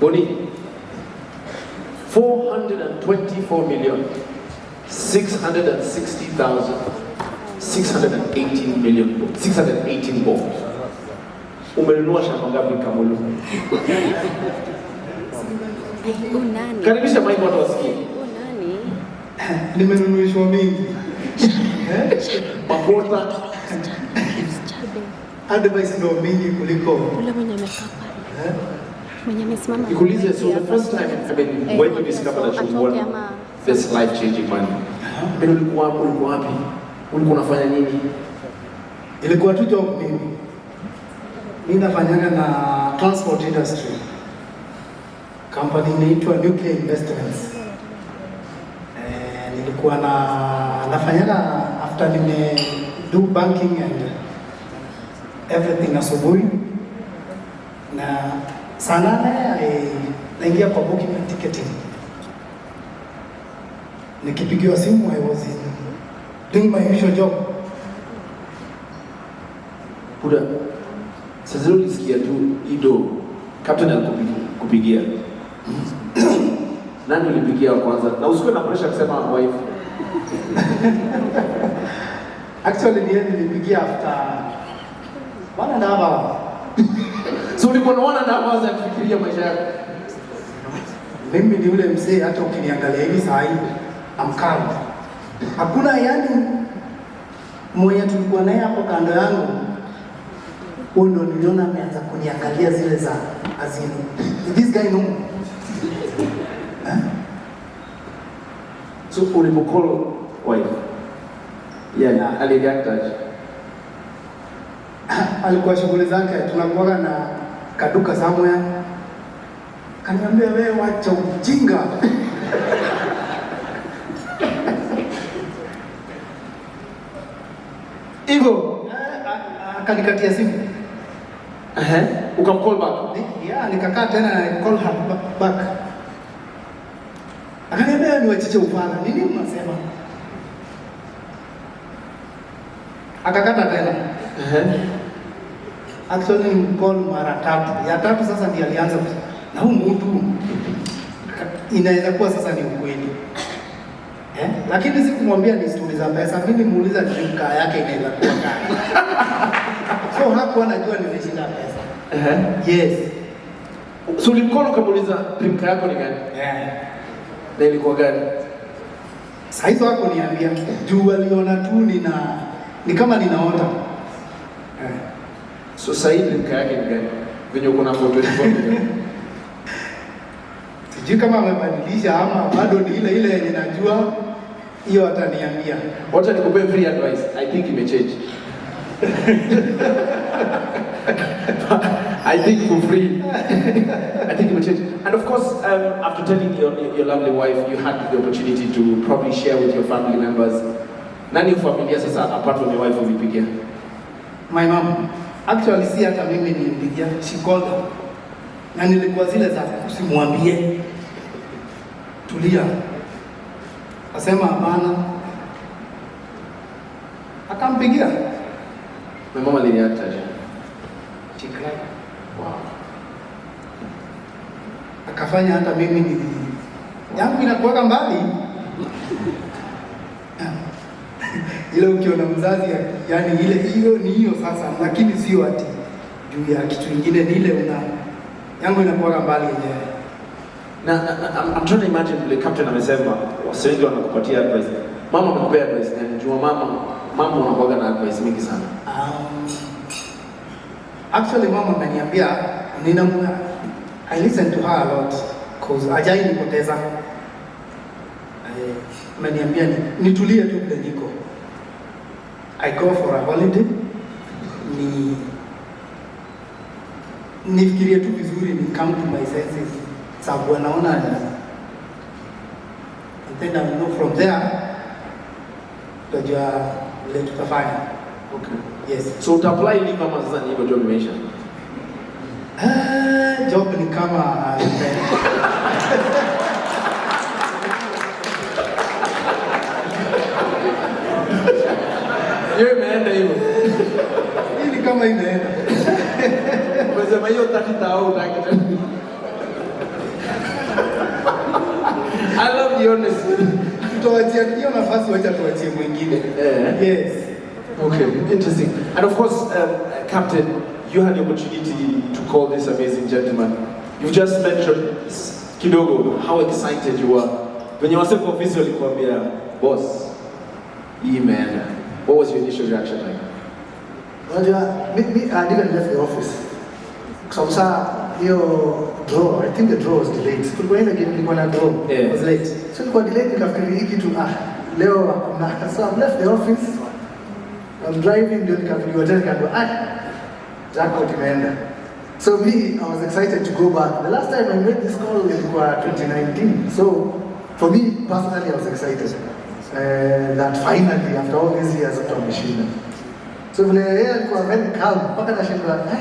Boni, 424 million 660,618 million 618 bob. Umenunua shamba ngapi Kamulu? Unani? Karibisha mic watu wasikie. Unani? Nimenunuishwa mingi. Makota. Advice ndo mingi kuliko Ule mwenye amekaa pale. Mwenye amesimama. Nikuulize, so the first time, I mean, when you discovered that you won this life-changing money, I mean, ulikuwa wapi? Ulikuwa unafanya nini? Ilikuwa tu job mimi. Mimi nafanyaga na transport industry. Company inaitwa Nuclear Investments. Nilikuwa na nafanyaga after nime do banking and everything asubuhi na saa 8 naingia kwa booking and ticketing. Nikipigiwa simu I was doing my usual job. Buda, sasa ulisikia tu Ido, captain alikupigia. Nani ulipigia wa kwanza? Na usikuwe na pressure kusema wife. Actually ni yeye nilipigia after 1.5 hour. So ulikuwa na 1.5 hours ya kufikiria maisha yako. Mimi ni ule mzee hata ukiniangalia hivi saa hii I'm calm. Hakuna, yani mwenye tulikuwa naye hapo kando yangu, huyo ndo niliona ameanza kuniangalia zile za as in, this guy know. Eh? So ulipocall wife, yeah, alireact aje? Alikuwa shughuli zake, tunakuwaga na kaduka somewhere. Kaniambia, wewe wacha ujinga. Hivyo Akanikatia simu. Ukamcall back. Yeah, nikakaa tena na call her back. Akaniambia niwachiche ufala. Nini mnasema? Akakata tena. Actually call mara tatu. Ya tatu sasa ndiye alianza na huyu mtu inaweza kuwa sasa ni ukweli. Eh? Lakini sikumwambia ni stori za pesa. Mimi nilimuuliza dream car yake inaweza kuwa gani. So hakuwa anajua nimeshinda pesa. Yes. So ulimcall ukamuuliza dream car yako ni gani? Yeah. Na ilikuwa gani? Saa hizo hakuniambia juu aliona tu ni kama ninaota. So sasa hii dream car yake ni gani? Venye uko na 424 million. Sijui kama amebadilisha ama bado ni ile ile yenye najua, hiyo ataniambia. Wacha nikupe free advice. I think imechange. I think for free. I think it will change. And of course, after telling your lovely wife, you had the opportunity to probably share with your family members. Nani familia sasa apart from your wife ulipigia? My mom. Actually si hata mimi nilimpigia, she called her. Na nilikuwa zile za usimwambie. Tulia. Asema hapana. Akampigia. My mom alireact aje? She cried. Wow. Akafanya hata mimi ni yangu inakuwaka mbali. Ile ukiona mzazi, yani ile hiyo ni hiyo sasa, lakini sio ati juu ya kitu kingine, ni ile una yangu inakuwaka mbali yenyewe. Na I'm trying to imagine vile captain amesema wase wengi wanakupatia advice. Mama amekupea advice gani? Jua mama unakuwaga na advice mingi sana. Actually mama ameniambia I listen to her a lot cause hajai nipoteza. Ameniambia nitulie tu vile niko. I go for a holiday, nifikirie tu vizuri, ni come to my senses, sababu anaona, and then I know from there tutajua vile tutafanya. Okay. Yes. So uta apply leave ama sasa ni hivyo job imeisha? Job ni kama Hiyo imeenda hivyo. Hii ni kama imeenda. Umesema Umesema hiyo 30,000 utaki tena. I love the honesty. Tutawachia hiyo nafasi, wacha tuachie mwingine. Yes. Okay, interesting. And of course, Captain, you had the opportunity to call this amazing gentleman. You've just mentioned kidogo how excited you were. When wasee kwa ofisi walikuambia, "Boss, hii imeenda." What was your initial reaction like? Unajua, mi, I didn't left the office. Kwa sababu saa hiyo draw, I think the draw was delayed. Kulikuwa ile game ilikuwa na draw. Yeah. Was late. So ilikuwa delayed, nikafikiri hii kitu, ah, leo hakuna. So I left the office. I'm driving, ndio nikapigiwa tena, nikaambiwa, "Ah, jackpot imeenda." So me, I was excited to go back. The last time I made this call ilikuwa 2019. So for me personally, I was excited that finally, after all these years, mtu ameshinda. So vile yeye alikuwa very calm mpaka nashindwa, eh.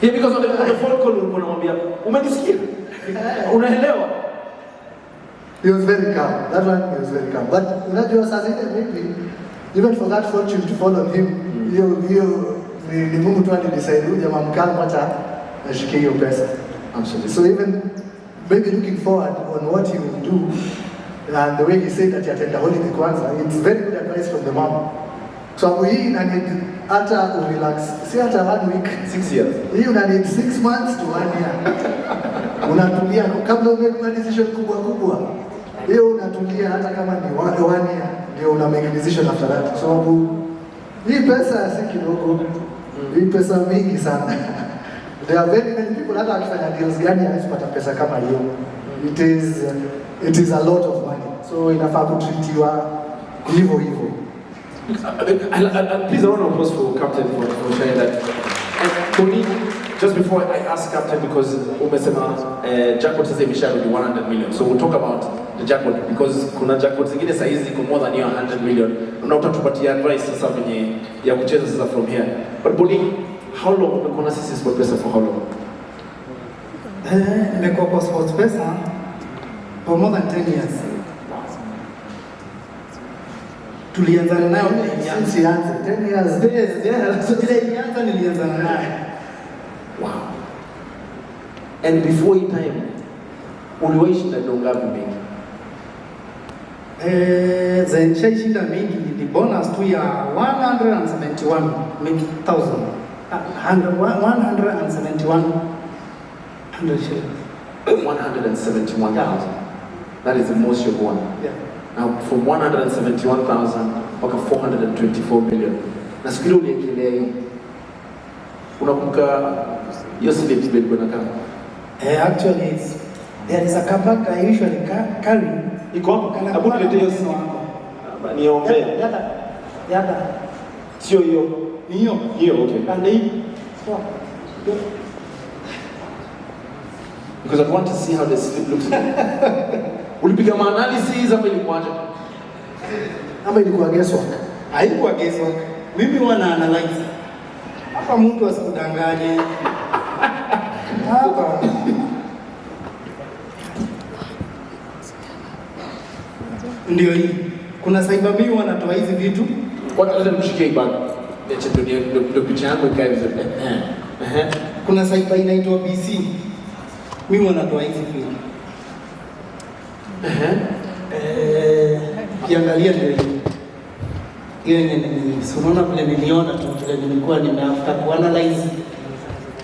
Yeah, because on the phone call ulikuwa unamwambia, "Umenisikia? Unaelewa?" He was very calm. That one, he was very calm. But unajua saa zingine maybe even for that fortune to fall on him, hiyo ni Mungu tu alidecide huyu jamaa mcalm, acha ashike hiyo pesa. Absolutely. So even maybe looking forward on what he will do and the way he said that ataenda holiday kwanza, it's very good advice from the mom. So hii ina need hata urelax, si hata one week. 6 years. Hii una need 6 months to one year. Unatulia kabla umake decision kubwa kubwa. Hiyo unatulia hata kama ni one year ndio una make decision after that. Kwa sababu hii pesa si kidogo. Hii pesa mingi sana. There are very many people, hata akifanya deals gani hawezi pata pesa kama hiyo. It is a lot of money. So inafaa kutreatiwa hivyo hivyo. Please, I want to applause for Captain for sharing that. And Monique, just before I ask Captain, because umesema jackpot sasa imesharudi 100 million. So we'll talk about the jackpot because kuna jackpot zingine saizi ziko more than hiyo 100 million. Na utatupatia advice sasa venye ya kucheza sasa from here. But Monique, how long umekuwa na sisi SportPesa, for how long? Eh, nimekuwa kwa SportPesa for more than 10 years. Tulianzana nayo vile ilianza. Since ianze 10 years. Yes, yeah. So vile ilianza nilianzana nayo. Wow. And before hii time uliwahi shinda do ngapi mingi? Eh, nishaishinda mingi ni bonus tu ya 171,000. Ah, 171 100 shillings. 171,000. That is the most you've won. Yeah. Now from 171,000 mpaka 424 million. Na siku ile uliekelea hiyo, unakumbuka hiyo slip vile ilikuwa inakaa? Eh, actually there is a bag I usually carry. Iko hapo. Kana Hebu kuwa na niletee hiyo maneno slip. hapo. Niombee. Yada, yada. Sio hiyo. Ni hiyo. Hiyo, okay. Pande hii. Poa. Because I want to see how the slip looks like. Ulipiga maanalysis ama ilikuwaje? Ama ilikuwa guesswork? Haikuwa guesswork. Mimi huwa na analyze. Hapa mtu asikudanganye. Hapa. Ndio hii. Kuna cyber mimi wanatoa hizi vitu. Kwanza lazima nishikie hii bag. Niache ndio picha yangu ikae vizuri. Eh. Eh. Kuna cyber inaitwa BC. Mimi wanatoa hizi vitu. Eh. Eh, ukiangalia ndio hii. Hiyo yenye si unaona vile niliona tu vile nilikuwa nime after kuanalyze.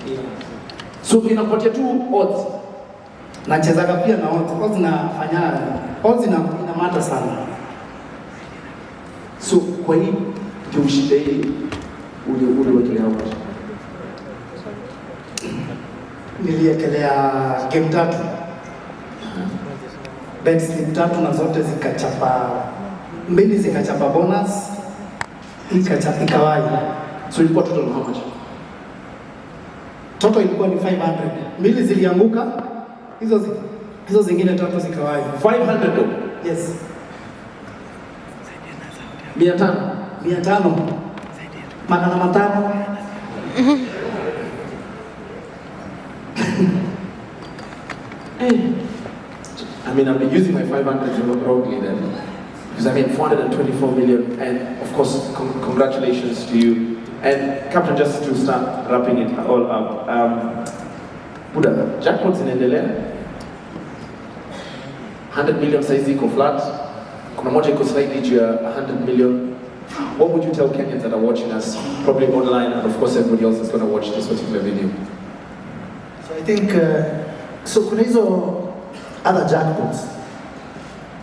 Hiyo. So inakupatia tu odds. Nachezaga pia na odds. Odds nafanya, odds ina matter sana. So kwa hii ndio ushinde hii uliwekelea how much? Niliekelea game tatu, bet slip tatu, na zote zikachapa, mbili zikachapa bonus, ikachapa ikawai. So ilikuwa total how much? Total ilikuwa ni 500. Mbili zilianguka, hizo zingine tatu zikawai. 500 do. Yes. 500. 500. 500. I mean, I've been using my 500 wrongly then. Because I mean, 424 million, and of course, congratulations to you. And Captain, just to start wrapping it all up, Buda, jackpots inaendelea. 100 million saizi iko flat. Kuna moja iko slightly juu ya 100 million. What would you tell Kenyans that are watching us, probably online, and of course everybody else that's going to watch this particular video? So I think, so kuna hizo other jackpots.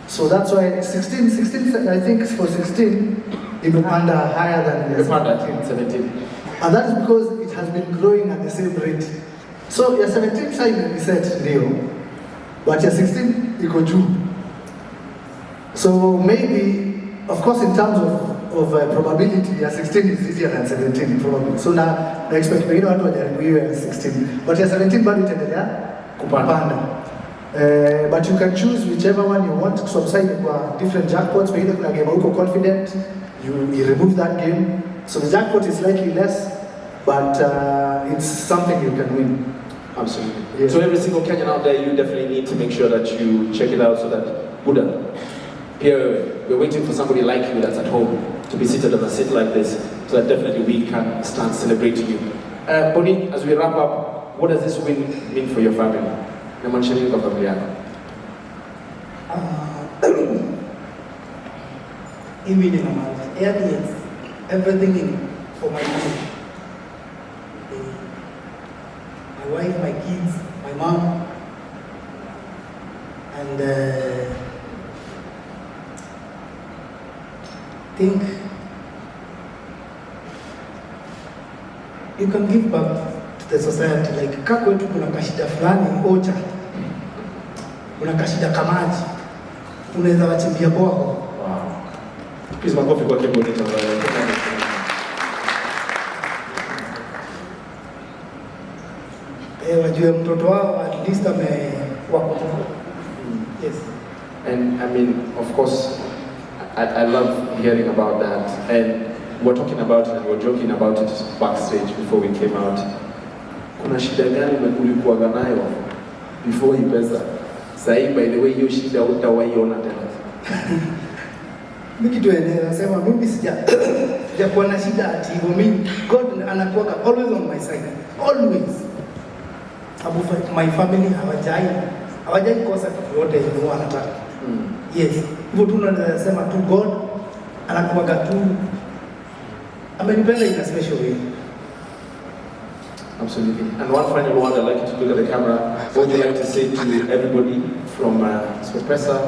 So that's why 16, I think for 16 imepanda higher than the Imepanda 17. 17. And that is because it has been growing at the same rate. So ya 17 sasa imereset ndio, but ya 16 iko juu. So maybe, of course, in terms of probability, ya 16 is easier than 17 probably. So na expect pengine watu wajaribu hiyo ya 16. But ya 17 bado itaendelea Kupanda. kupanda. But you can choose whichever one you want. So sasa imekuwa different jackpots. Pengine kuna game uko confident, you remove that game. So the jackpot is slightly less, but it's something you can win. Absolutely. Yeah. So every single Kenyan out there, you definitely need to make sure that you check it out so that Buddha, here we're waiting for somebody like you that's at home to be seated on a seat like this, so that definitely we can start celebrating you. Bonnie, as we wrap up, what does this win mean for your family? Inamaanisha nini kwa familia yako? Ah, hii win inamaanisha yani it's everything in for my family. My wife, my kids, my mom, and think you can give back to the society. Like ka kwetu kuna kashida fulani ocha, kuna kashida kamaji, unaweza wachimbia borehole. Wow. Please makofi kwake Bonnie tafadhali. Wajue mtoto wao at least amewakumbuka. Yes. And I mean, of course, I love hearing about that. And we're talking about it and we're joking about it backstage before we came out. Kuna shida gani ulikuwaga nayo before hii pesa? Sahii, by the way, hiyo shida hutawahi ona tena. Mimi kitu yenye nasema mimi sijakuwa na shida ati hivyo. Mimi God anakuwaga always on my side. Always. Sababu my family hawajai kosa kitu yote yenye huwa anataka. Yes. Hivyo tu ndo naweza sema tu God anakuwaga tu amenipenda in a special way. Absolutely. And one final word, I'd like you to look at the camera. What would you like to say to everybody from SportPesa?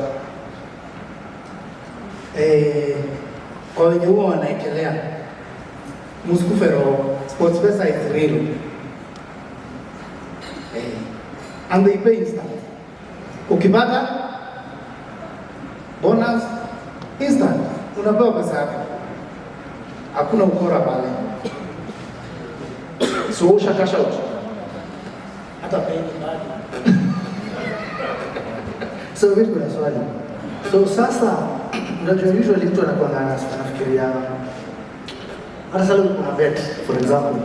Kwa wenye huwa wanaekelea, msikufe roho. SportPesa is real. And they pay instant. Ukipata bonus instant, unapewa pesa yako. Hakuna ukora pale. So usha cash out? Hata peni bado. So mimi kuna swali. So sasa unajua usually mtu anakuwa anafikiria hata sasa kuna bet for example.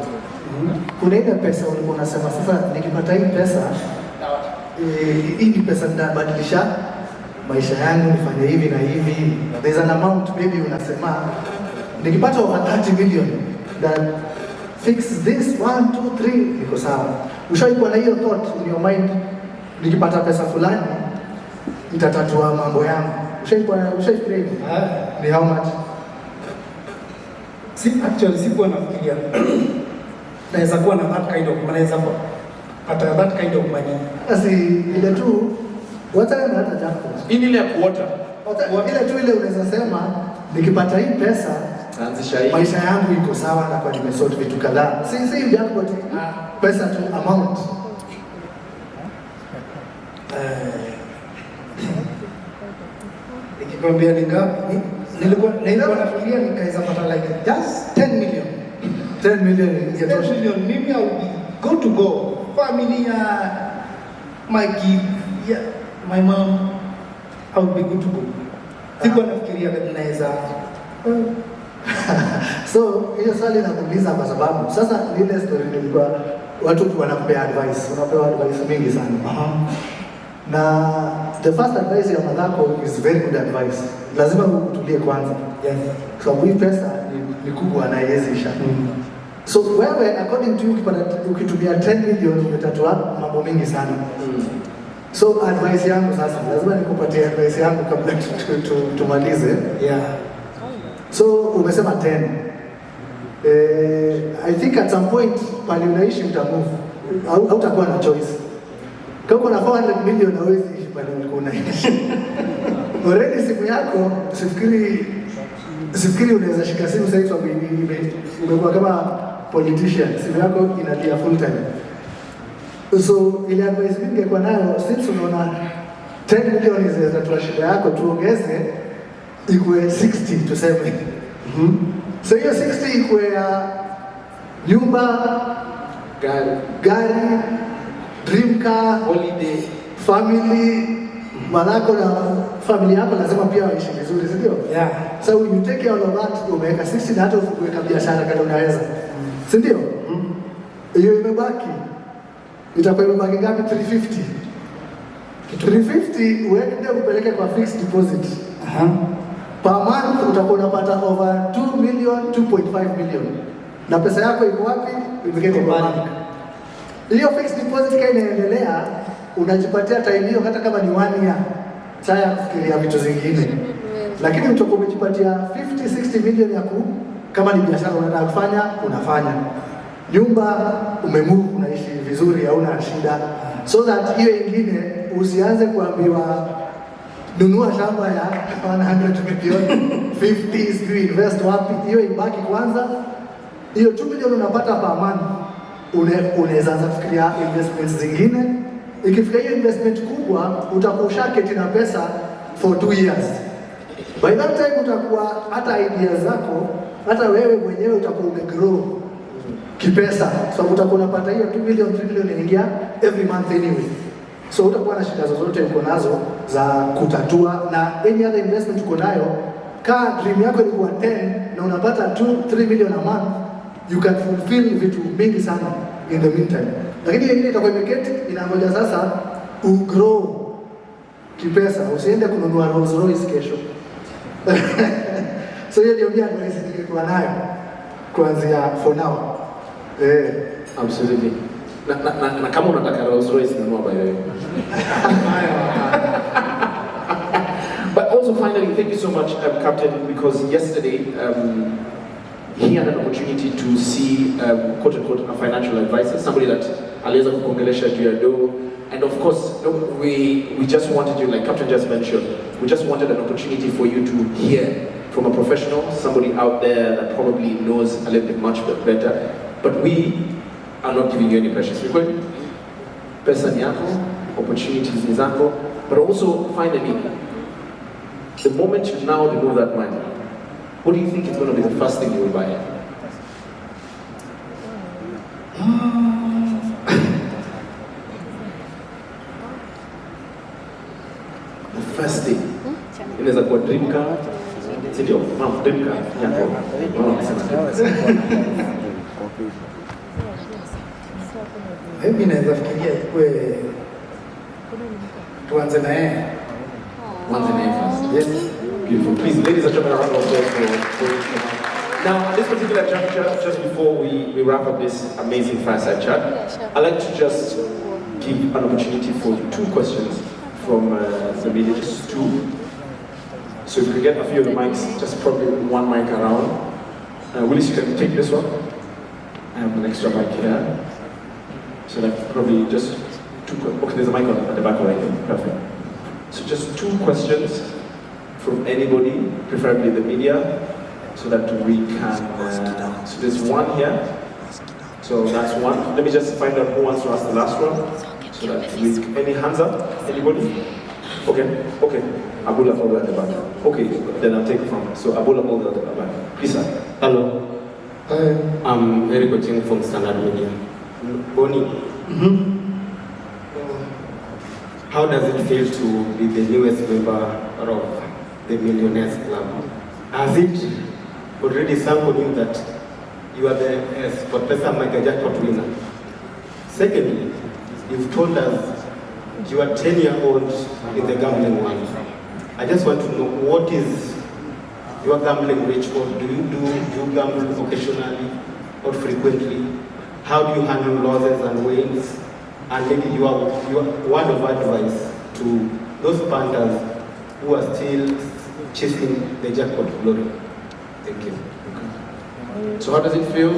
Kuna ile pesa ulikuwa unasema sasa nikipata hii pesa, hii ni pesa nitabadilisha maisha yangu nifanye hivi na hivi. There's an amount maybe unasema nikipata over 30 million that fix this 1 2 3 niko sawa. Ushawahi kuwa na hiyo thought in your mind, nikipata pesa fulani itatatua mambo yangu? Ushaifikiria hivyo? Ah. Ni how much? Si, actually sikuwa nafikiria naweza kuwa na that kind of, naweza pata that kind of money. Asi ile tu wacha na hata jackpot. Hii ni ile ya kuota. Wacha ile tu ile unaweza sema nikipata hii pesa naanzisha hii. Maisha yangu iko sawa na kwa nimesort vitu kadhaa. Si jackpot, pesa tu amount. Nikikwambia ni ngapi? Nilikuwa nafikiria nikaweza pata like just 10 million. 10 million 10 ingetosha. million, mimi I will be good to go. Family, my kids, yeah, my mom, I will be good to go. Sikuwa nafikiria kama naweza. So hiyo swali nakuuliza kwa sababu sasa ile story nilikuwa watu wanakupea advice, unapewa advice mingi sana. Na the first advice ya madhako is very good advice. Lazima utulie kwanza. Yes. Kwa sababu hii pesa ni kubwa na haiwezi isha. So wewe according to you ukitumia 10 million umetatua mambo mengi sana. So advice yangu sasa, lazima nikupatie advice yangu kabla tumalize. Yeah. So umesema 10. I think at some point pale unaishi utamove. Hautakuwa na choice. Kama uko na 400 million hauwezi ishi pale ulikuwa unaishi. Already simu yako sifikiri unaweza shika simu sasa hivi sababu umekuwa kama politician, simu yako inalia full time. So ile advice mimi ningekuwa nayo, since unaona 10 million inaweza tatua shida yako, tuongeze ikuwe 60 tuseme. So hiyo 60 ikuwe ya nyumba, Gari, gari, dream car, holiday. Family, manako na familia yako lazima pia waishi vizuri, si ndio? Yeah. So you take care of that, umeweka 60 na hata uweka biashara kama unaweza. Si ndio? Hiyo imebaki. Itakuwa imebaki ngapi? 350. 350 uende upeleke kwa fixed deposit. Per month utakuwa unapata over 2 million, 2.5 million. Na pesa yako iko wapi? Imeketi kwa bank. Hiyo fixed deposit kama inaendelea, unajipatia time hiyo hata kama ni one year. Saa ya kufikiria vitu zingine. Lakini utakuwa umejipatia 50 60 million ya ku kama ni biashara unataka kufanya, unafanya. Nyumba umemove, unaishi vizuri, hauna shida. So that hiyo ingine usianze kuambiwa nunua shamba ya 100 million, 50, sijui invest wapi, hiyo ibaki kwanza. Hiyo 2 million unapata per month, unaweza anza kufikiria investments zingine. Ikifika hiyo investment kubwa, utakuwa ushaketi na pesa for 2 years. By that time utakuwa hata ideas zako, hata wewe mwenyewe utakuwa umegrow kipesa, sababu utakuwa unapata hiyo 2 million, 3 million inaingia every month anyway. So utakuwa na shida zozote uko nazo za kutatua, na any other investment uko nayo, kaa dream yako ilikuwa 10 na unapata 2 3 million a month, you can fulfill vitu mingi sana in the meantime. Lakini hiyo ingine itakuwa imeketi inangoja sasa ugrow kipesa, usiende kununua Rolls Royce kesho. So hiyo ndio mimi advice ningekuwa nayo kuanzia for now. Absolutely. Na kama unataka Rolls Royce, nunua, by the way. But also finally, thank you so much, Captain, because yesterday he had an opportunity to see, quote unquote, a financial advisor, somebody that aliweza kukuongelesha juu ya do. And of course, no, we just wanted you, like Captain just mentioned, we just wanted an opportunity for you to hear from a professional, somebody out there that probably knows a little bit much better. But we are not giving you any pressure. Si kweli? Pesa ni yako, opportunities ni zako, but also finally, the moment you now remove that money, what do you think is going to be the first thing you will buy? The first thing. Inaweza kuwa dream car, si ndio? Mama, dream car yako. Mama amesema dream car. Mimi naweza fikiria ikuwe tuanze na yeye. Tuanze na yeye first. Yes. Beautiful. Please, ladies and gentlemen, a round of applause for Now, at this particular juncture, just before we wrap up this amazing fireside chat, I'd like to just give an opportunity for two questions from the media, just two. So if we could get a few of the mics, just probably one mic around. Willis, you can take this one. I have an extra mic here. So that probably just two, okay, there's a mic on, at the back already. Perfect. So just two questions from anybody, preferably the media, so that we can. So there's one here. So that's one. Let me just find out who wants to ask the last one. So that we, any hands up? Anybody? Okay. Abula all at the back. Okay, then I'll take it from. So Abula all at the back. Please, sir. Hello. Hi. I'm Eric Ocheng from Standard Media. Bonnie, how does it feel to be the newest member of the Millionaires Club? Has it already sunk on you that you are the SportPesa Mega Jackpot winner? Secondly, you've told us you are 10-year-old in the gambling world. I just want to know, what is your gambling ritual? Do you gamble occasionally? or frequently? How do you handle losses and wins? And maybe your word of advice to those punters who are still chasing the jackpot glory. Thank you. So how does it feel?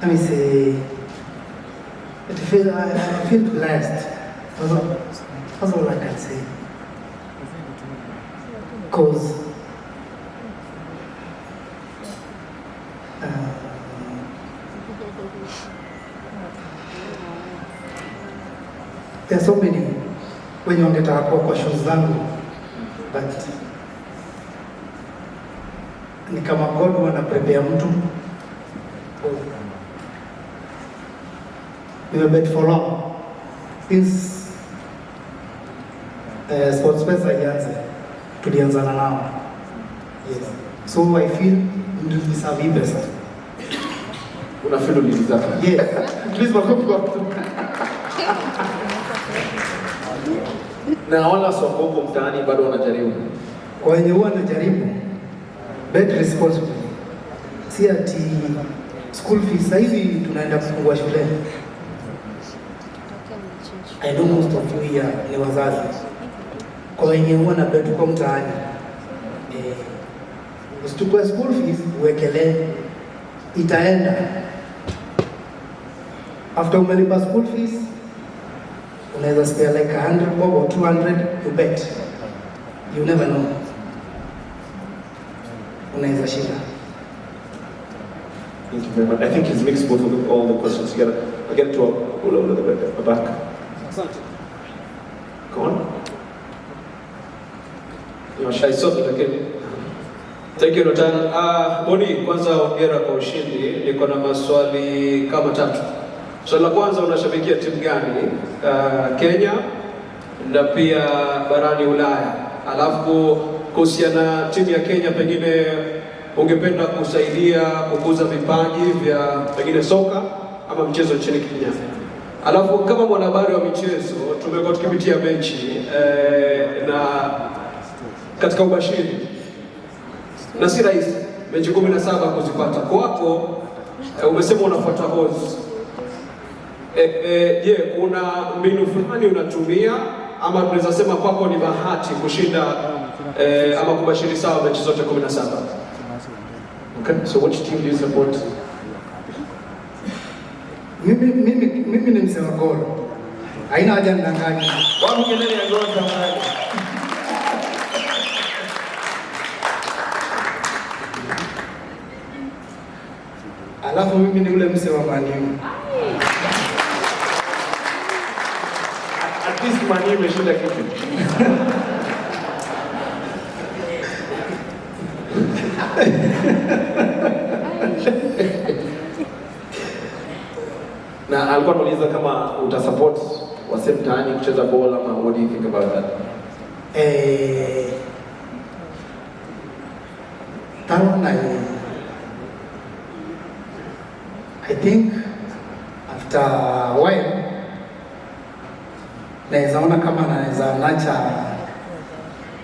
Let me say, I feel blessed. That's all I can say. Because there are so many wenye wangetaka kuwa kwa shoes zangu, but ni kama God huwa anaprepare mtu. Nimebet for long since SportPesa ianze, tulianzana nao. Yes. So I feel nilideserve hii pesa. Una feel ulideserve? Yes. Please, makofi kwa mtu. Na wala soko huko mtaani bado wanajaribu. Kwa wenye huwa wanajaribu, bet responsibly. Si ati school fees, sasa hivi tunaenda kufungua shule. I know most of you here ni wazazi. Kwa wenye huwa na bet kwa mtaani, usichukue school fees uwekelee, itaenda. After umelipa school fees, unaweza spare like 100 bob or 200, you bet. You never know. Unaweza shinda. Thank you very much. I think he's mixed both of all the questions together. I'll get to all over the back. Asante. Go on. You're I saw that, okay. Thank you, Rotan. Boni, kwanza hongera kwa ushindi. Niko na maswali kama tatu. Swali la kwanza, unashabikia timu gani? Kenya na pia barani Ulaya. Alafu kuhusiana na timu ya Kenya, pengine ungependa kusaidia kukuza vipaji vya pengine soka ama mchezo nchini Kenya. Alafu kama mwanahabari wa michezo, tumekuwa tukipitia mechi na katika ubashiri, na si rahisi mechi 17 kuzipata. Kwako umesema unafuata odds. Je, kuna mbinu fulani unatumia ama tunaweza sema kwako ni bahati kushinda ama kubashiri sawa mechi zote 17? Okay, so which team do you support? Mimi ni msema Gor. Haina haja nidanganye. Wapi kelele ya Gor tafadhali? Alafu mimi ni ule mse wa Man U. At least Man U imeshinda kitu. Na alikuwa anauliza kama utasupport wase mtaani kucheza ball ama what do you think about that? That one I think after a while naweza ona kama naweza nurture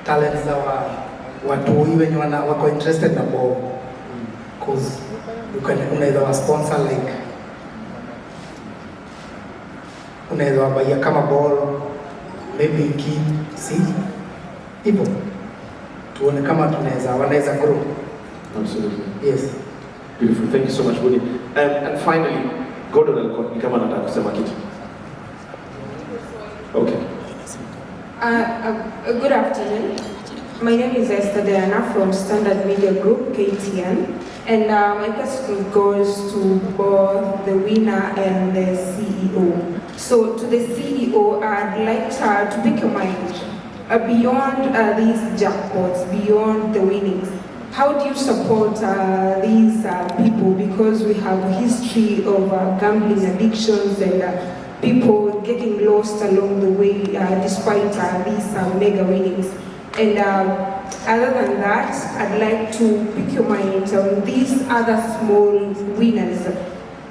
talents za watu wenye wako interested na ball, 'cause unaweza wa sponsor, like unaweza wabuyia kama ball, maybe kit, si hivyo, tuone kama wanaweza grow. Absolutely. Yes. Beautiful. Thank you so much, Boni. And finally, Gordon alikuwa ni kama anataka kusema kitu. Okay. Good afternoon. My name is Esther Diana from Standard Media Group, KTN. And my question goes to both the winner and the CEO. So to the CEO, I'd like to pick your mind. Beyond these jackpots, beyond the winnings, how do you support these people? Because we have a history of gambling addictions and people getting lost along the way despite these mega winnings. And other than that, I'd like to pick your mind on these other small winners.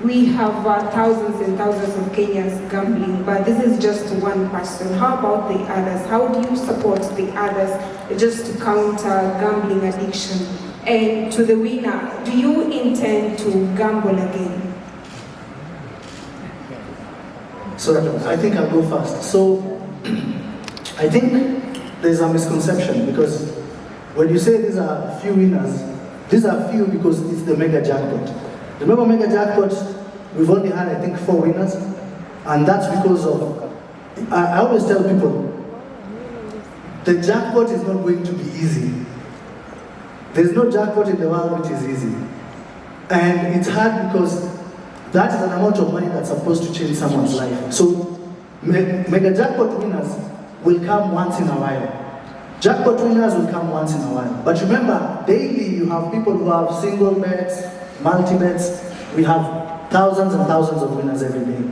We have thousands and thousands of Kenyans gambling, but this is just one person. How about the others? How do you support the others just to counter gambling addiction? And to the winner, do you intend to gamble again? So I think I'll go first. So I think there's a misconception because when you say these are few winners, these are few because it's the mega jackpot. Remember mega jackpot, we've only had I think four winners, and that's because of, I always tell people, the jackpot is not going to be easy. There's no jackpot in the world which is easy. And it's hard because that is an amount of money that's supposed to change someone's life. So mega jackpot winners will come once in a while. Jackpot winners will come once in a while. But remember, daily you have people who have single bets, multi bets. We have thousands and thousands of winners every day.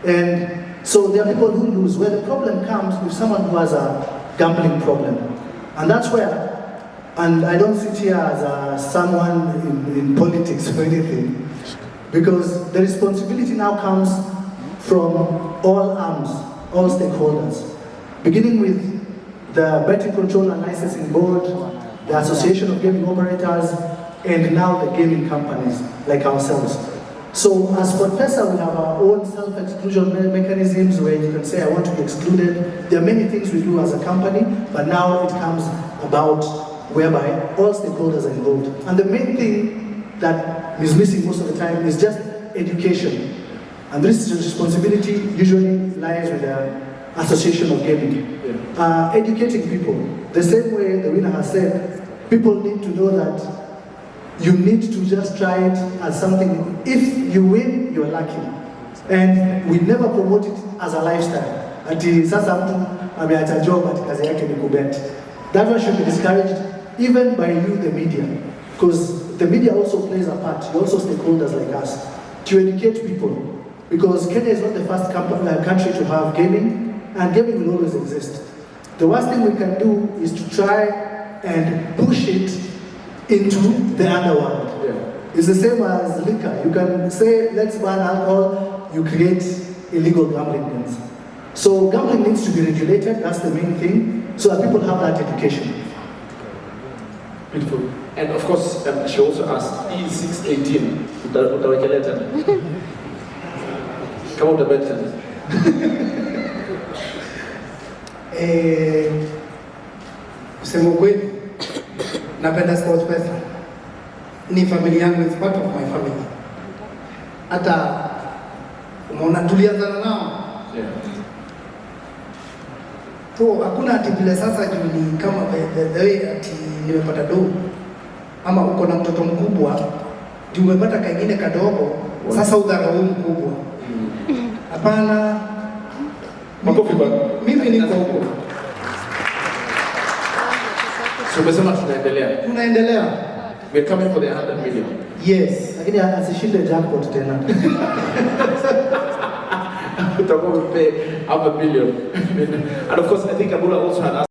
And so there are people who lose. Where the problem comes with someone who has a gambling problem. And that's where, and I don't sit here as someone in politics or anything, because the responsibility now comes from all arms, all stakeholders, beginning with the Betting Control and Licensing Board, the Association of Gaming Operators, and now the gaming companies like ourselves. So as SportPesa, we have our own self-exclusion mechanisms where you can say, I want to be excluded. There are many things we do as a company, but now it comes about whereby all stakeholders are involved. And the main thing that is missing most of the time is just education. And this responsibility usually lies with the Association of Gaming. Educating people. The same way the winner has said, people need to know that you need to just try it as something. If you win, you're lucky. And we never promote it as a lifestyle. Ati sasa mtu ameacha job ati kazi yake ni kubet. That one should be discouraged even by you, the media. Because the media also plays a part. You're also stakeholders like us to educate people. Because Kenya is not the first country to have gaming, and gaming will always exist. The worst thing we can do is to try and push it into the underworld. It's the same as liquor. You can say, let's ban alcohol, you create illegal gambling dens. So gambling needs to be regulated, that's the main thing, so that people have that education. Beautiful. And of course, she also asked E618, utawekelea tena? Kama utabet tena. Kusema ukweli, napenda SportPesa. Ni familia yangu, it's part of my family. Hata umeona tulianzana nao. So hakuna ati vile sasa juu ni kama the way ati nimepata do ama uko na mtoto mkubwa juu umepata kaingine kadogo, sasa udharau mkubwa. Hapana. Makofi kwa Mimi niko huko. So umesema tunaendelea. Tunaendelea. We're coming for the 100 million. Yes. Lakini asishinde jackpot tena. Utakuwa umepay half a billion. And of course, I think Abula also had asked